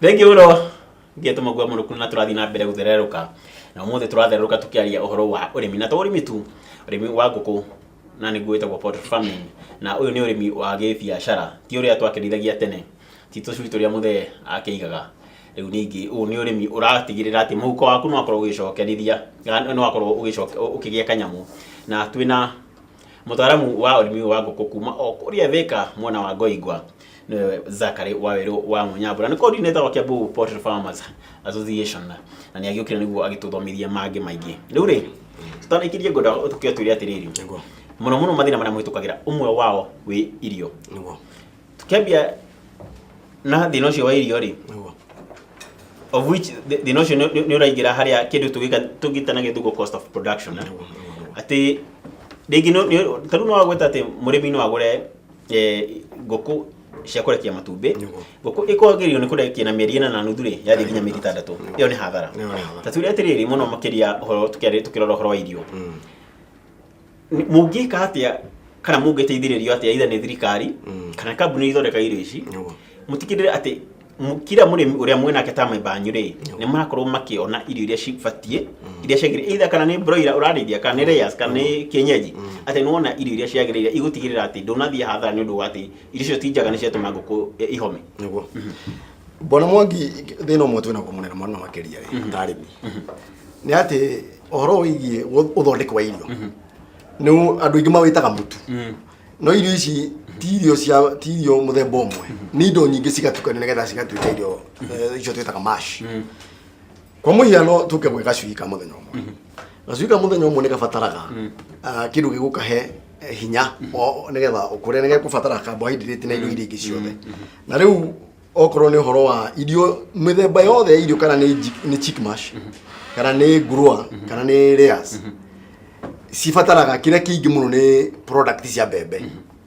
Thengiũ mũno ngetwo Magua Mũrũku na tũrathiĩ na mbere gũthererũka, na ũmũthĩ tũrathererũka tũkĩaria ũhoro wa ũrĩmi, na to ũrĩmi tu, ũrĩmi wa ngũkũ na nĩguo wĩtagwo poultry farming, na ũyũ nĩ ũrĩmi wa gĩbiacara, ti ũrĩa twakĩrĩithagia tene, ti tũcui tũrĩa mũthee akĩigaga. Rĩu ningĩ ũyũ nĩ ũrĩmi ũratigĩrĩra atĩ mũhuko waku nĩ wakorwo ũgĩcokerithia, nĩ wakorwo ũkĩgĩa kanyamũ, na twĩna Mũtaaramu wa ũrĩmi wa ngũkũ kuma o kũrĩa Thika mwena wa Ngoingwa nĩwe Zachary Wawerũ wa Mũnyambura, nĩ coordinator wa Kiambu Poultry Farmers Association, na nĩ agĩũkire nĩguo agĩtũthomithie mangĩ maingĩ. Rĩu rĩ, tũtanaikĩrie ngwenda tũkĩo twĩre atĩrĩrĩ, mũno mũno mathĩna marĩa mũhĩtũkagĩra ũmwe wao wĩ irio. Tũkĩambia na thĩna ũcio wa irio rĩ, of which thĩna ũcio nĩ ũraingĩra harĩa kĩndũ tũgĩta na gĩthũngũ cost of production, eh? Atĩ rĩngĩ ta rĩu no wagweta atĩ mũrĩmi no agũre ngũkũ cia kũrekia matumbĩ, ngũkũ ĩkwagĩrĩirwo nĩ kũrekia na mĩeri 4 na nuthu rĩ, yathiĩ nginya mĩeri 6, ĩyo nĩ hathara. Ĩyo nĩ hathara. Ta tuge atĩrĩrĩ, mũno makĩria ũhoro tũkĩrora ũhoro wa irio, mũngĩka atĩa kana mũngĩteithĩrĩrio atĩa, either nĩ thirikari kana kambuni iria ithondekaga irio ici, mũtigĩrĩre atĩ kila mũrĩmi ũrĩa mwĩnake ta member anyu rĩ, nĩ marakorwo makĩona irio iria cibatiĩ, iria ciagĩrĩire, either kana nĩ broiler ũrarĩithia, kana nĩ layers, kana nĩ kienyeji, atĩ nĩ wona irio iria ciagĩrĩire igũtigĩrĩra atĩ ndũnathiĩ hathara nĩ ũndũ wa atĩ irio icio ti njega, nĩ ciatũma ngũkũ ihome? Nĩguo, Bwana Mwangi, thĩna ũmwe twĩnaguo mũnene mũno makĩria rĩ ta arĩmi nĩ atĩ ũhoro wĩgiĩ ũthondeki wa irio nĩ andũ aingĩ mawĩtaga mũtu, no irio ici ti irio cia ti irio mũthemba ũmwe, nĩ indo nyingĩ cigatukanio nĩgetha cigatuĩka irio icio twĩtaga mash. Kwa mũhiano, tũke gwĩ gacui ka mũthenya ũmwe. Gacui ka mũthenya ũmwe nĩ gabataraga kĩndũ gĩgũkahe hinya nĩgetha ũkũre, nĩ gegũbatara carbohydrate na indo iria ingĩ ciothe. Na rĩu okorwo nĩ ũhoro wa irio, mĩthemba yothe ya irio, kana nĩ chick mash, kana nĩ grower, kana nĩ layers, cibataraga kĩrĩa kĩingĩ mũno nĩ product cia mbembe,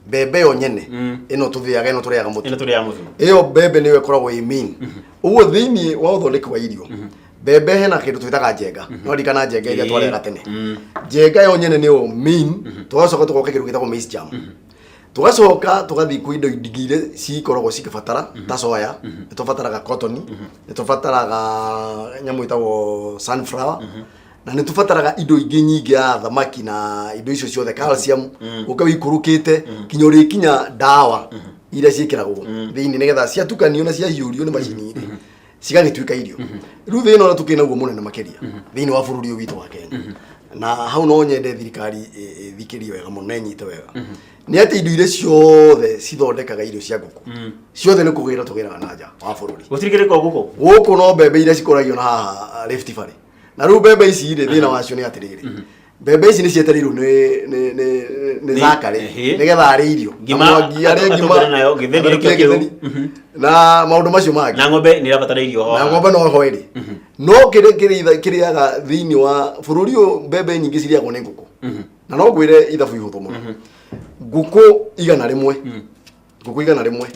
mbembe yo nyene ĩno tũthĩaga, ĩno tũrĩaga mũtu. Ĩno tũrĩaga mũtu. Ĩyo mbembe nĩyo ĩkoragwo ĩ main. Ũguo thĩinĩ wa ũthondeki wa irio mbembe, hena kĩndũ twĩtaga njenga, no ririkana njenga iria twarĩaga tene. Njenga yo nyene nĩyo main. Tũgacoka tũgoka kĩndũ gĩtagwo maize germ, tũgacoka tũgathiĩ kwĩ indo ingĩ iria cikoragwo cikĩbatara ta soya, nĩ tũbataraga cotton, nĩ tũbataraga nyamũ ĩtagwo sunflower, na nĩ tũbataraga indo ingĩ nyingĩ ya thamaki na indo icio ciothe, calcium, ũka wĩikũrũkĩte kinya ũrĩkinya ndawa iria ciĩkĩragwo thĩinĩ nĩgetha ciatukanio na ciahiũrio nĩ macini rĩ, cigagĩtuĩka irio. Rĩu thĩna ũrĩa tũkĩrĩ naguo mũnene makĩria thĩinĩ wa bũrũri ũyũ witũ wa Kenya, na hau no nyende thirikari ĩthikĩrie wega mũno na ĩnyite wega, nĩ atĩ indo iria ciothe cithondekaga irio cia ngũkũ ciothe nĩ kũgĩra tũgĩraga na nja wa bũrũri. Gũtirĩ kĩrĩko gũkũ. Gũkũ no mbembe iria cikũragio na haha Rift Valley. Na rĩu mbembe ici rĩ, thĩna wacio nĩ atĩrĩrĩ, mbembe ici nĩ cietereirwo nĩ Zakari nĩgetha arĩe irio na Ngima, Mwangi arĩe ngima, atũngane nayo, gĩtheri atherũkie nĩkĩo kĩu. gĩtheri. Na maũndũ macio mangĩ. Na ng'ombe nĩ ĩrabatara irio ho. Na ng'ombe no ho ĩrĩ, no kĩrĩa kĩrĩaga thĩinĩ wa bũrũri ũyũ, mbembe nyingĩ cirĩagwo nĩ ngũkũ. Na no ngwĩre ithabu ihũthũ mũno, ngũkũ 100, ngũkũ 100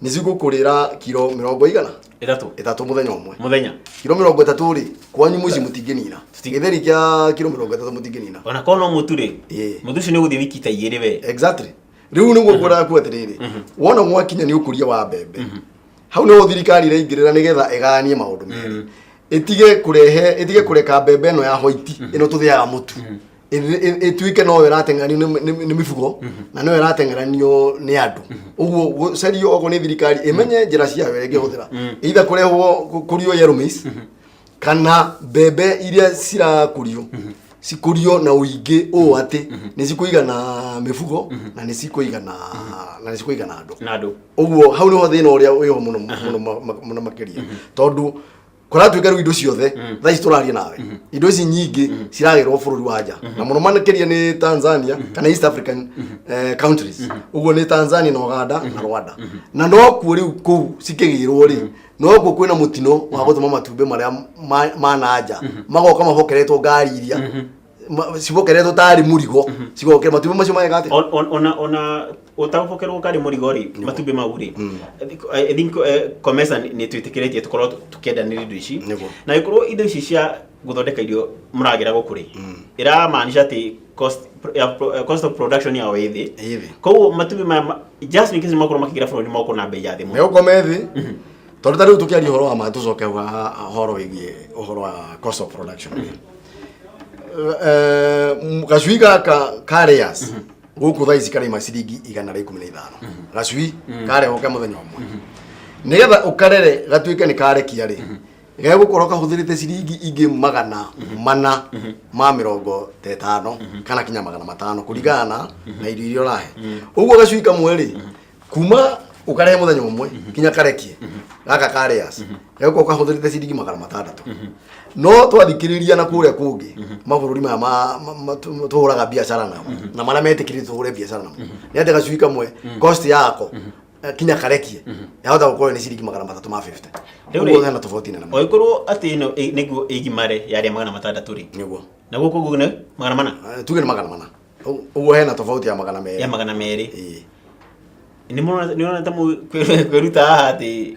nĩ cigũkũrĩra kiro mĩrongo igana 30. 30 mũthenya ũmwe. Mũthenya. Kiro 30 rĩ, kwanyu mũciĩ mũtingĩnina gĩtheri kĩa kiro 30, mũtingĩnina. Ona korwo no mũtu rĩ, mũtu ũcio nĩ ũgũthiĩ wiki ta 2 we. Exactly. Rĩu nĩguo ngwendaga kuga atĩrĩrĩ, wona mwakinya nĩ ũkũria wa mbembe, hau nĩho thirikari ĩraingĩrĩra nĩgetha ĩgayanie maũndũ merĩ, ĩtige kũrehe, ĩtige kũreka mbembe ĩno ya white ĩno tũthĩaga mũtu ĩtuĩke noyo ĩrateng'eranio nĩ mĩbugo na noyo ĩrateng'eranio nĩ andũ. Ũguo gũcario okorwo nĩ thirikari ĩmenye njĩra ciayo ĩrĩa ĩngĩhũthĩra, either kũrehwo kũrio yellow maize, kana mbembe iria cirakũrio cikũrio na ũingĩ ũũ atĩ nĩ cikũigana mĩbugo na nĩ cikũigana andũ. Na andũ. Ũguo hau nĩho thĩna ũrĩa wĩho mũno mũno mũno makĩria, tondũ kũratuĩka rĩu indo ciothe thaa ici tũraria nawe, indo ici nyingĩ ciragĩrwo bũrũri wa nja, na mũno makĩria nĩ Tanzania kana East African countries. Ũguo nĩ Tanzania na Uganda na Rwanda, na nokuo rĩu kũu cikĩgĩrwo rĩ, nokuo kwĩna mũtino wa gũtũma matumbĩ marĩa ma na nja magoka mabokeretwo ngari iria cibokeretwo tarĩ mũrigo, cigokera matumbĩ macio mageka atĩa? Ona ũtagũbokerwo karĩ mũrigo rĩ, matumbĩ mau rĩ, I think COMESA nĩ twĩtĩkĩrĩtie tũkorwo tũkĩendanĩria indo ici. Na ĩkorwo indo ici cia gũthondeka irio mũragĩra gũkũ rĩ, ĩramaanisha atĩ cost of production yao ĩ thĩ. Ĩ thĩ. Koguo matumbĩ maya just in case makorwo makĩingĩra bũrũri, makorwo na bei ya thĩ mũno. Megũkorwo me thĩ. Tondũ ta rĩu tũkĩaria ũhoro wa ma, tũcoke wa ũhoro wĩgiĩ ũhoro wa cost of production. Gacui gaka ka layers gũkũ thaa ici karaima ciringi 115. Gacui karehwo ke mũthenya ũmwe, nĩgetha ũkarere gatuĩke nĩ karekia rĩ, gegũkorwo kahũthĩrĩte ciringi ingĩ 450 kana kinya 500 kũringana na irio iria ũrahe. Ũguo gacui kamwe rĩ, kuma ũkarehe mũthenya ũmwe kinya karekie gaka ka layers, gegũkorwo kahũthĩrĩte ciringi 600. No twathikĩrĩria na kũrĩa kũngĩ mabũrũri maya tũhũraga biacara namo na marĩa metĩkĩrĩte tũhũre biacara namo, nĩ atĩ gacui kamwe cost yako kinya karekie yahota gũkorwo nĩ ciringi 350. Rĩu Ũguo rĩ- hena tofauti nene mũno. Oikorwo atĩ ĩno nĩguo ĩgimare yarĩa 600 rĩ, Nĩguo. Na gũkũ ũguo nĩ 400? Tuge nĩ 400. Ũguo hena tofauti ya magana Ya merĩ. 200. Ĩĩ. Nĩ mũrona, nĩ ũrona ta kwĩruta haha atĩ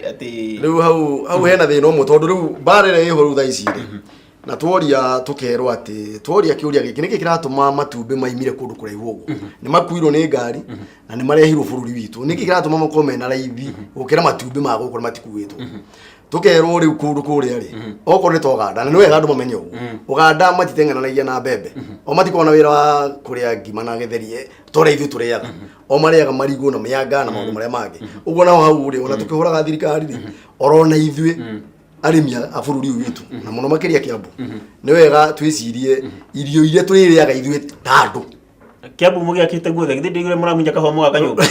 Rĩu hau hena thĩna ũmwe, tondũ rĩu mbara ĩrĩa ĩho rĩu thaa ici rĩ, na tworia tũkerwo atĩ tworia kĩũria gĩkĩ, nĩkĩ kĩratũma matumbĩ maimire kũndũ kũraihu ũguo, nĩ makuirwo nĩ ngari na nĩ marehirwo bũrũri witũ, nĩkĩ kĩratũma makorwo mena raithi gũkĩra matumbĩ ma gũkũ na matikuĩtwo? Tũkerwo rĩu kũndũ kũrĩa rĩ, okorwo nĩ ta Ũganda, na nĩ wega andũ mamenye ũguo, Ũganda matiteng'eranagia na mbembe, o matikoragwo na wĩra wa kũrĩa ngima na gĩtheri ta ũrĩa ithuĩ tũrĩaga, o marĩaga marigũ na mĩanga na maũndũ marĩa mangĩ. Ũguo nao hau rĩ, ona tũkĩhũraga thirikari rĩ, orona ithuĩ arĩmi a bũrũri ũyũ witũ na mũno makĩria Kĩambu, nĩ wega twĩcirie irio iria tũrĩrĩaga ithuĩ ta andũ. Kĩambu mũgĩakĩte guothe, githĩ ndĩigure mũramunya kahũa mũgaka nyũmba?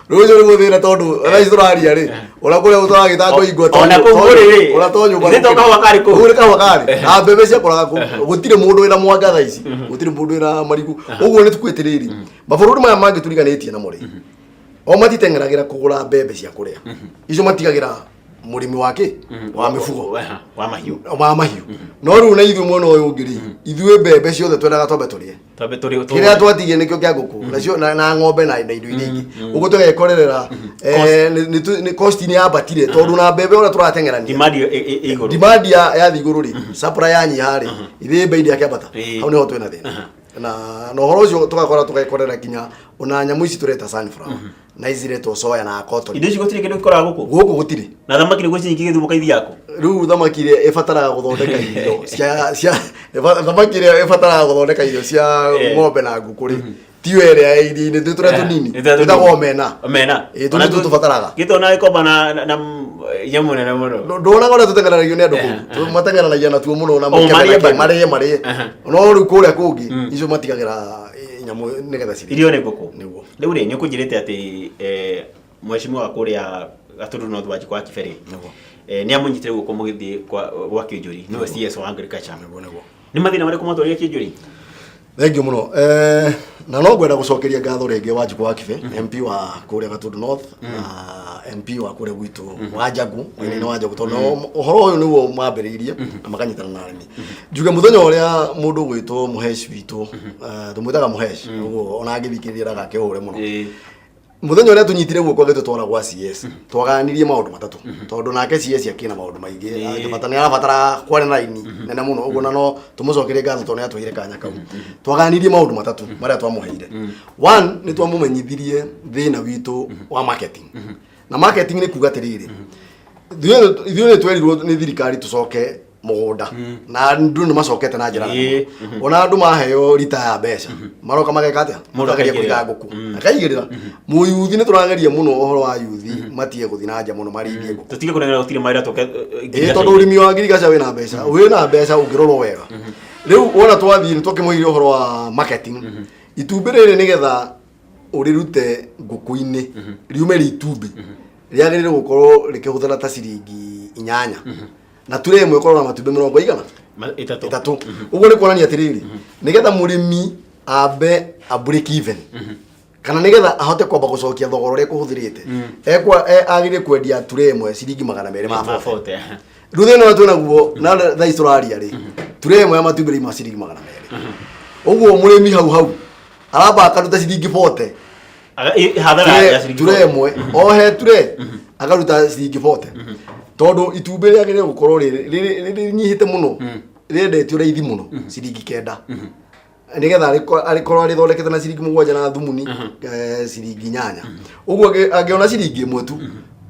Rũciũ nĩguo thĩna, tondũ thaa ici tũraria rĩ, ũrĩa kũrĩa tũragĩta kũhingwo. Ona kũu mũrĩ rĩ, Ũrĩa to nyũmba githĩ to kahũa karĩ kũu? Kũu nĩ kahũa karĩ na mbembe ciakũraga kũu. Gũtirĩ mũndũ wĩna mwanga thaa ici, gũtirĩ mũndũ wĩna marigũ. Ũguo nĩ tukuĩte rĩrĩ, mabũrũri maya mangĩ tũriganĩtie namo rĩ, o matiteng'eragĩra kũgũra mbembe cia kũrĩa, icio matigagĩra mũrĩmi wa kĩ wa mĩbugo. Wa mahiũ. Wa mahiũ. No rĩu na ithuĩ mwena ũyũ ũngĩ rĩ, ithuĩ mbembe ciothe twendaga twambe tũrĩe. Twambe tũrĩ Kĩrĩa twatigie nĩkĩo kĩa ngũkũ nacio na ng'ombe na indo iria ingĩ. Ũguo tũgekorerera nĩ cost nĩ yambatire, tondũ na mbembe ũrĩa tũrateng'erania demand ĩ igũrũ. Demand ya igũrũ rĩ, supply yanyiha rĩ, ithe mbei ndĩakĩambata. Hau nĩho twĩna thĩna na ũhoro ũcio tũgakora tũgekorera nginya ona nyamũ ici tũreta sunflower na ici iretwo soya na cotton. Indo ici gũtirĩ kĩndũ gĩkoraga gũkũ. Gũkũ gũtirĩ. Na thamaki nĩguo cinyingĩ gĩthumo kaithiaku. Rĩu thamaki ĩrĩa ĩbataraga gũthondeka irio cia thamaki ĩrĩa ĩbataraga gũthondeka irio cia ng'ombe na ngũkũ rĩ, tiyo ĩrĩa ya iria-inĩ, twĩ tũrĩa tũnini. Nĩ tũrĩa tũnini. Twĩtagwo omena. Omena. Ĩ, tũu nĩtuo tũbataraga. Gĩtona gĩkomba na nyamũ nene mũno. Ndonaga ũrĩa tũteng'eranagio nĩ andũ kũu, mateng'eranagia natuo mũno na O, marĩe mũkebe bado. marĩe. No rĩu kũrĩa kũngĩ icio matigagĩra nyamũ nĩgetha cirĩe. Irio nĩ ngũkũ. Nĩguo. Rĩu rĩ, nĩ ũkũnjĩrĩte atĩ mheshimiwa wa kũrĩa Gatundu North, Wanjikũ wa Kibere, Nĩguo. Nĩ amũnyitire guoko mũgĩthiĩ gwa Kĩnjũri, nĩwe CS wa agriculture. Nĩguo. Nĩ mathĩna marĩkũ matwarire Kĩnjũri? Thank you mũno. Na no ngwenda gũcokeria ngatho rĩngĩ Wanjikũ wa Kibe, MP wa kũrĩa Gatundu North na MP wa kũrĩa gwitũ wa Njagu, mwena-inĩ wa Njagu, tondũ ũhoro ũyũ nĩguo mambĩrĩirie na makanyitana na arĩmi. Njuge mũthenya ũrĩa mũndũ ũgwĩtwo Mũhesh witũ, tũmwĩtaga Mũhesh, ũguo ona angĩthikĩrĩria ndagakĩhũre mũno. Mũthenya ũrĩa tũnyitire guoko agĩtũtwara gwa CS, twaganirie maũndũ matatũ, tondũ nake CS akĩna maũndũ maingĩ angĩbata, nĩ arabatara kwaria na raini nene mũno. Ũguo na no tũmũcokerie ngatho tondũ nĩ atũheire kanya kau. Twaganirie maũndũ matatũ marĩa twamũheire. One, nĩ twamũmenyithirie thĩna witũ wa marketing. Na marketing nĩ kuga atĩrĩrĩ, ithuĩ nĩ twerirwo nĩ thirikari tũcoke mũgũnda, na andũ nĩ macokete na njĩra nene mũno. Ona andũ maheo rita ya mbeca maroka mageka atĩa? Mũndũ Makageria akaigĩrĩra. kũiga ngũkũ akaigĩrĩra. Mũyuthi nĩ tũrageria mũno ũhoro wa yuthi matige gũthiĩ na nja mũno, marĩithie ngũkũ. Tũtige kũnengera gũtirĩ mawĩra tũke. Ĩĩ, tondũ ũrĩmi wa ngirigaca wĩna mbeca, wĩna mbeca ũngĩrorwo wega. Rĩu wona twathiĩ nĩ twakĩmũheire ũhoro wa marketing. Itumbĩ rĩrĩ, nĩgetha ũrĩrute ngũkũ-inĩ riume rĩ itumbĩ, rĩagĩrĩire gũkorwo rĩkĩhũthĩra ta ciringi 8, na ture ĩmwe ĩkorwo na matumbĩ mĩrongo igana 30. 30. Ũguo nĩ kuonania atĩrĩrĩ, nĩgetha mũrĩmi ambe a break even, kana nĩgetha ahote kwamba gũcokia thogora ũrĩa ekũhũthĩrĩte, agĩrĩire kwendia ture ĩmwe ciringi 240. Ma 40. Rĩu thĩna ũrĩa twĩnaguo na thaa ici tũraria rĩ, ture ĩmwe ya matumbĩ rĩima ciringi 200. Ũguo mũrĩmi hau hau aramba akaruta ciringi 40. Hathara ya ciringi ture 40. Ĩmwe ohe ture akaruta ciringi 40, tondũ itumbĩ rĩagĩrĩire gũkorwo rĩnyihĩte mũno, rĩendetio raithi mũno ciringi 9, nĩgetha arĩkorwo arĩthondekete na ciringi 7 na thumuni ciringi 8. Ũguo angĩona ciringi 1 tu.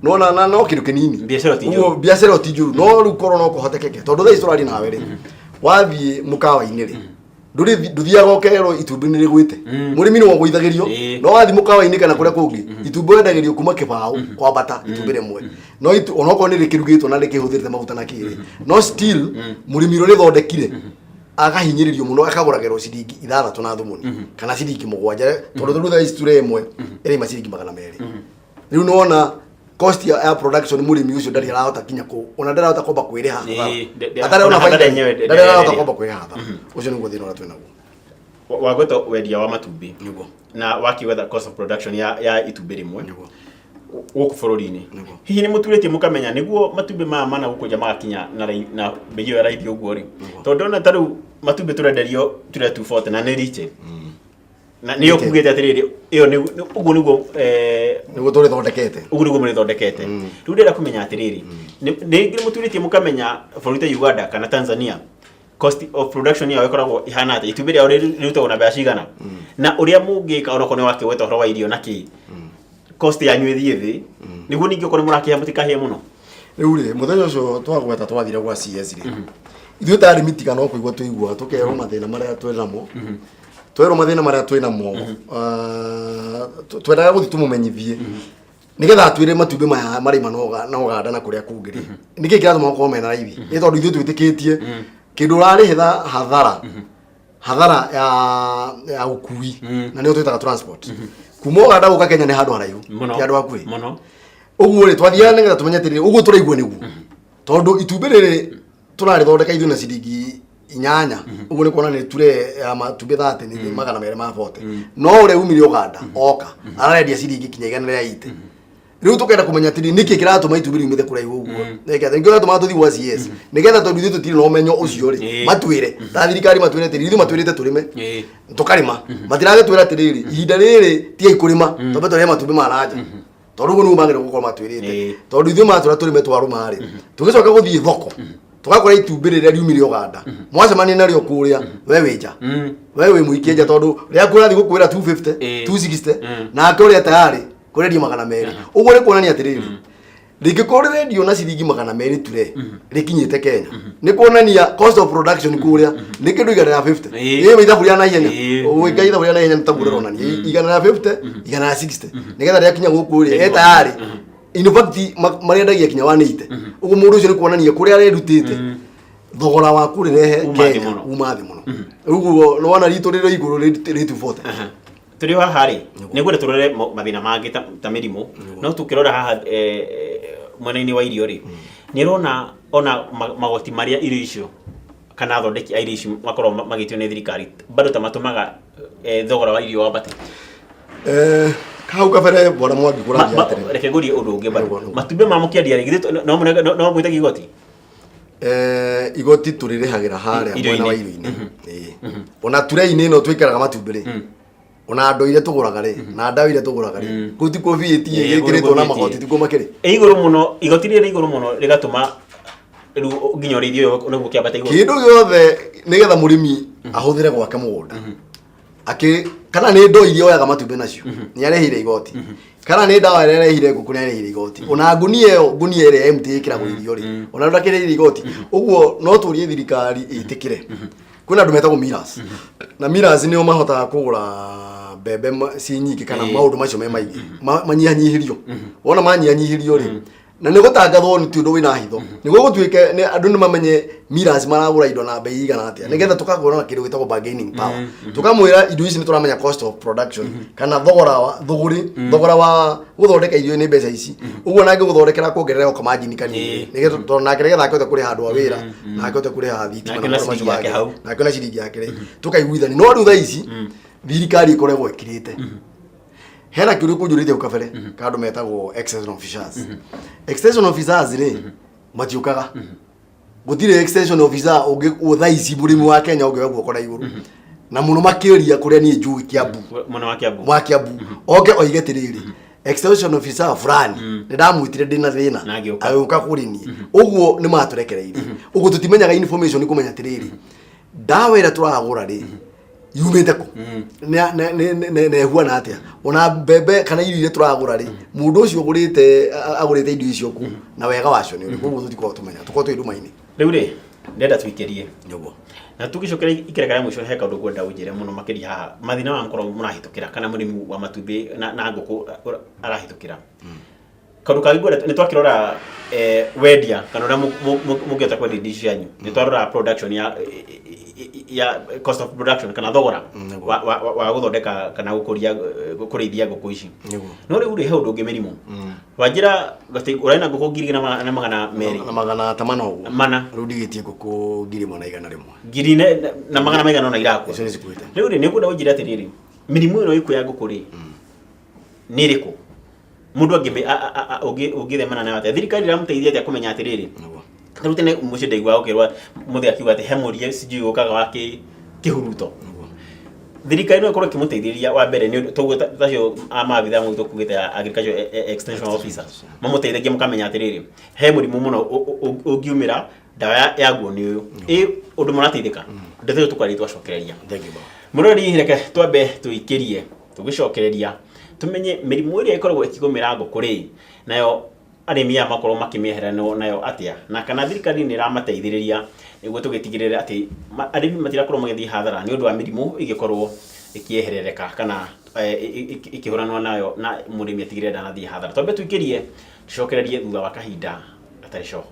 No na no kindu kinini. Biacara ti njũru. Ũguo biacara ti njũru, no rĩu korwo no kũhotekeke, tondũ thaa ici tũraria nawe rĩ, wathiĩ mũkawa-inĩ rĩ, ndũrĩ ndũthiaga ũkerwo itumbĩ nĩ rĩgwĩte. Mũrĩmi nĩwe ũgũithagĩrio. No wathiĩ mũkawa-inĩ kana kũrĩa kũngĩ, itumbĩ wendagĩrio kuma kĩbaũ kwambata, itumbĩ rĩmwe no onokorwo nĩ rĩkĩrugĩtwo na rĩkĩhũthĩrĩte maguta na kĩrĩ, no still mũrĩmi ũrĩa rĩthondekire akahinyĩrĩrio mũno, akagũragĩrwo ciringi 6 na thumuni kana ciringi 7, tondũ rĩu thaa ici ture ĩmwe ĩraima ciringi 200. Rĩu nĩwona cost ya production, mũrĩmi ũcio ndarĩ arahota kinya kũ ona ndarahota kwamba kwĩrĩha hathara. Atarĩ ona ona hathara faida, yenyewe ndarĩ arahota ndereria. kwamba kwĩrĩha hathara. Ũcio nĩguo thĩna ũrĩa twĩnaguo. Wagweta wendia wa matumbĩ Nĩguo. na wakiwetha cost of production ya itumbĩ rĩmwe Nĩguo. gũkũ bũrũri-inĩ. Nĩguo. Hihi nĩ mũturĩtie mũkamenya nĩguo matumbĩ maya mana gũkũ nja magakinya na bei ĩyo ya raithi ũguo rĩ? Tondũ ndona ta rĩu matumbĩ tũrenderio tũrĩa 240 na nĩ liche na nĩyo kugĩte atĩrĩrĩ, ĩyo ũguo nĩguo Nĩguo tũrĩthondekete. Ũguo nĩguo mũrĩthondekete. Rĩu ndĩrenda kũmenya atĩrĩrĩ, nĩ mũturĩtie mũkamenya bũrũri ta Uganda kana Tanzania cost of production yao ĩkoragwo ĩhana atĩa, itumbĩ rĩao rĩrutagwo na mbeca cigana, na ũrĩa mũngĩka onokorwo nĩ wakĩgweta ũhoro wa irio na kĩ cost yanyu ĩthiĩ thĩ, nĩguo ningĩ okorwo nĩ mũrakĩhĩa mũtikahĩe mũno? Rĩu rĩ, mũthenya ũcio twagweta twathire gwa CS rĩ, ithuĩ ta arĩmi tiga no kũigua tũigua tũkerwo mathĩna marĩa twĩ namo, twerwo mathĩna marĩa twĩ namo, twendaga gũthiĩ tũmũmenyithie nĩgetha atwĩre matumbĩ maya marĩma na Ũganda na kũrĩa kũngĩ rĩ, nĩkĩ kĩratũma makorwo mena raithi. Nĩ tondũ ithuĩ twĩtĩkĩtie kĩndũ ũrarĩhĩra hathara ya ũkui, na nĩyo twĩtaga transport, kuma Ũganda gũka Kenya nĩ handũ haraihu. Mũno. Ti handũ hakuhĩ. Mũno. Ũguo rĩ, twathiaga nĩgetha tũmenye atĩrĩrĩ, ũguo tũraigua nĩguo, tondũ itumbĩ rĩrĩ tũrarĩthondeka ithuĩ na ciringi 8, ũguo nĩ kuona nĩ ture ya matumbĩ 30 nĩ 240, no ũrĩa umire Ũganda oka ararendia ciringi kinya 180. Rĩu tũkenda kũmenya atĩrĩ, nĩkĩ kĩratũma itumbĩ riumĩte kũraihu ũguo? Nĩkĩ nĩkĩo gĩatũmaga tũthiĩ gwa CS, nĩgetha tondũ ithuĩ tũtirĩ na ũmenyo ũcio rĩ, matwĩre ta thirikari, matwĩre atĩrĩ, ithuĩ matwĩrĩte tũrĩme, tũkarĩma, matiragĩtwĩra atĩrĩrĩ, ihinda rĩrĩ tigai kũrĩma, twambe tũrĩe matumbĩ ma nanja, tondũ ũguo nĩguo magĩrĩirwo gũkorwo matwĩrĩte. Tondũ ithuĩ matwĩra tũrĩme twarũma rĩ, tũgĩcoka gũthiĩ thoko tũgakora itumbĩ rĩrĩa riumire Ũganda, mwacemania narĩo kũrĩa, we wĩ nja, we wĩ mũikie nja, tondũ rĩaku ũrathiĩ gũkwĩra 250, 260, nake ũrĩa tayarĩ kũrendio 200. Ũguo nĩ kuonania atĩrĩrĩ, rĩngĩkorwo rĩrendio na ciringi 200 ture rĩkinyĩte Kenya, nĩ kuonania cost of production kũrĩa nĩ kĩndũ 150. Ĩ ithabu rĩa naihenya, ũgĩka ithabu rĩa naihenya nĩ taguo rĩronania 150, 160, nĩgetha rĩakinya gũkũ rĩ, e tayarĩ. In fact marĩendagia kinya 180. Ũguo mũndũ ũcio nĩ kuonania kũrĩa arerutĩte thogora wa kũrĩrehe Uma thĩ Kenya mũno. uma thĩ mũno. Rĩu ũguo nĩwona ritũ rĩrĩ igũrũ rĩ 240. Tũrĩ o haha rĩ, nĩngwenda tũrore mathĩna mangĩ ta mĩrimũ, no tũkĩrora haha mwena-inĩ wa irio rĩ, nĩ ũrona ona magoti marĩa irio icio kana athondeki a irio ici makoragwo magĩtio nĩ thirikari bado ta matũmaga thogora wa irio wambate? Hau kabere, bwana Mwangi, kũrathiĩ atĩrĩ. Reke ngũrie ũndũ ũngĩ bado. Nĩguo, nĩguo. Matumbĩ ma mũkĩendia rĩ, githĩ no mwĩtagia igoti? Igoti tũrĩrĩhagĩra harĩa Irio-inĩ. mwena wa irio-inĩ. Ĩĩ. Ona turei-inĩ ĩno twĩkĩraga matumbĩ rĩ, ona andũ iria tũgũraga rĩ, na ndawa iria tũgũraga rĩ, kũu tikuo VAT Kũu ĩgĩkĩrĩtwo nĩkuo na VAT. magoti tikuo makĩrĩ. Ĩ igũrũ mũno, igoti rĩrĩ igũrũ mũno rĩgatũma rĩu nginya ũrĩithia ũyũ nĩguo kĩambate igũrũ. Kĩndũ gĩothe nĩgetha mũrĩmi ahũthĩre gwake mũgũnda akĩ, kana nĩ ndoo iria oyaga matumbĩ nacio nĩ arĩhire igoti, kana nĩ ndawa ĩrĩa arehire ngũkũ nĩ arĩhire igoti, ona ngunia ĩyo, ngunia ĩrĩa empty ĩkĩragwo irio rĩ, ona ndakĩrĩhire igoti. Ũguo no tũrie thirikari ĩtĩkĩre kwĩna andũ metagwo millers, na millers nĩo mahotaga kũgũra mbembe ci nyingĩ kana maũndũ macio me maingĩ manyihanyihĩrio. Wona manyihanyihĩrio rĩ, na nĩ gũtangathwo, nĩ ti ũndũ wĩna hitho, nĩguo gũtuĩke nĩ andũ nĩ mamenye millers maragũra indo na bei igana atĩa, nĩgetha tũkagũra na kĩndũ gĩtagwo bargaining power, tũkamwĩra indo ici nĩ tũramenya cost of production kana thogora wa thũgũrĩ, thogora wa gũthondeka irio nĩ mbeca ici, ũguo nangĩ gũthondekera kuongerera o kamargin kanini, nĩgetha tondũ nake nĩgetha akĩhote kũrĩha andũ a wĩra na akĩhote kũrĩha thitima Nake na na maũndũ macio ciringi yake mangĩ. hau. Nake na ciringi yake rĩ, tũkaiguithania. No rĩu thaa ici thirikari ĩkoragwo ĩkirĩte. Hena kĩũria kũnjũrĩte hau kabere ka andũ metagwo extension officers. Extension officers rĩ, matiũkaga. Gũtirĩ extension officer ũngĩ thaa ici mũrĩmi wa Kenya ũngĩoya guoko na igũrũ, na mũno makĩria kũrĩa niĩ njũĩ, Kiambu. Mwena wa Kiambu. Wa Kiambu, oke oige atĩrĩrĩ, extension officer fulani nĩ ndamwĩtire ndĩna thĩna Na agĩũka. Agĩũka kũrĩ niĩ. Ũguo nĩ matũrekereirie, ũguo tũtimenyaga information kũmenya atĩrĩrĩ, ndawa ĩrĩa tũragũra rĩ Yumĩte kũ? Na ĩhuana atĩa? Ona mbembe kana irio iria tũragũra rĩ, mũndũ ũcio ũgũrĩte agũrĩte indo icio kũ, na wega wacio nĩ ũrĩkũ? Ũguo tũtikoragwo tũmenya, tũkoragwo twĩ nduma-inĩ. Rĩu rĩ, ndĩrenda tũikĩrie Nĩguo. Na tũgĩcokera ikereka rĩa mũico, he kaũndũ ngwenda ũnjĩre mũno makĩria haha, mathĩna maya mũkoragwo mũrahĩtũkĩra kana mũrĩmi wa matumbĩ na ngũkũ arahĩtũkĩra. Kaũndũ kangĩ ngwenda, nĩ twakĩrora wendia kana ũrĩa mũngĩhota kwendia indo ici cianyu, nĩ twarora production ya cost of production kana thogora wa gũthondeka kana gũkũria kũrĩithia ngũkũ ici. No rĩu rĩ, he ũndũ ũngĩ, mĩrimũ. Wanjĩra atĩ ũrarĩ na ngũkũ 1200. Na magana ta mana ũguo. Mana. Rĩu ndigĩtie ngũkũ 1100. Ngiri na magana maigana ũna irakua. Icio nĩ cikuĩte. Rĩu rĩ, nĩ ngwenda ũnjĩre atĩrĩrĩ, mĩrimũ ĩno ĩkuo ya ngũkũ rĩ, nĩ ĩrĩkũ? Mũndũ ũngĩthemana nayo atĩa? Thirikari ĩramũteithia atĩa kũmenya atĩrĩrĩ, rĩu tene mũciĩ ndaiguaga ũkĩrwo mũthee akiuga atĩ he mũriũ sijui ũkaga wa kĩhuruto. Thirikari no ĩkorwo ĩkĩmũteithĩrĩria wa mbere nĩ ũndũ toguo tacio a maabithaa mau tũkugĩte a agriculture extension officers mamũteithagia mũkamenya atĩrĩrĩ, he mũrimũ mũno ũngiumĩra, ndawa yaguo nĩ ũyũ. Ĩ ũndũ mũrateithĩka? Ndeto ĩyo tũkwaria twacokereria. Thank you, baba. Mũrori, reke twambe tũikĩrie, tũgĩcokereria tũmenye mĩrimũ ĩrĩa ĩkoragwo ĩkĩgũmĩra ngũkũ rĩ, nayo arĩmi aya makorwo makĩmĩeheranwo nayo atĩa, na kana thirikari nĩ ĩramateithĩrĩria nĩguo tũgĩtigĩrĩre atĩ arĩmi matirakorwo magĩthiĩ hathara nĩ ũndũ wa mĩrimũ ĩgĩkorwo ĩkĩeherereka kana ĩkĩhũranwo nayo na mũrĩmi atigĩrĩre ndanathiĩ hathara. Twambe tũikĩrie, tũcokererie thutha wa kahinda gatarĩ coho.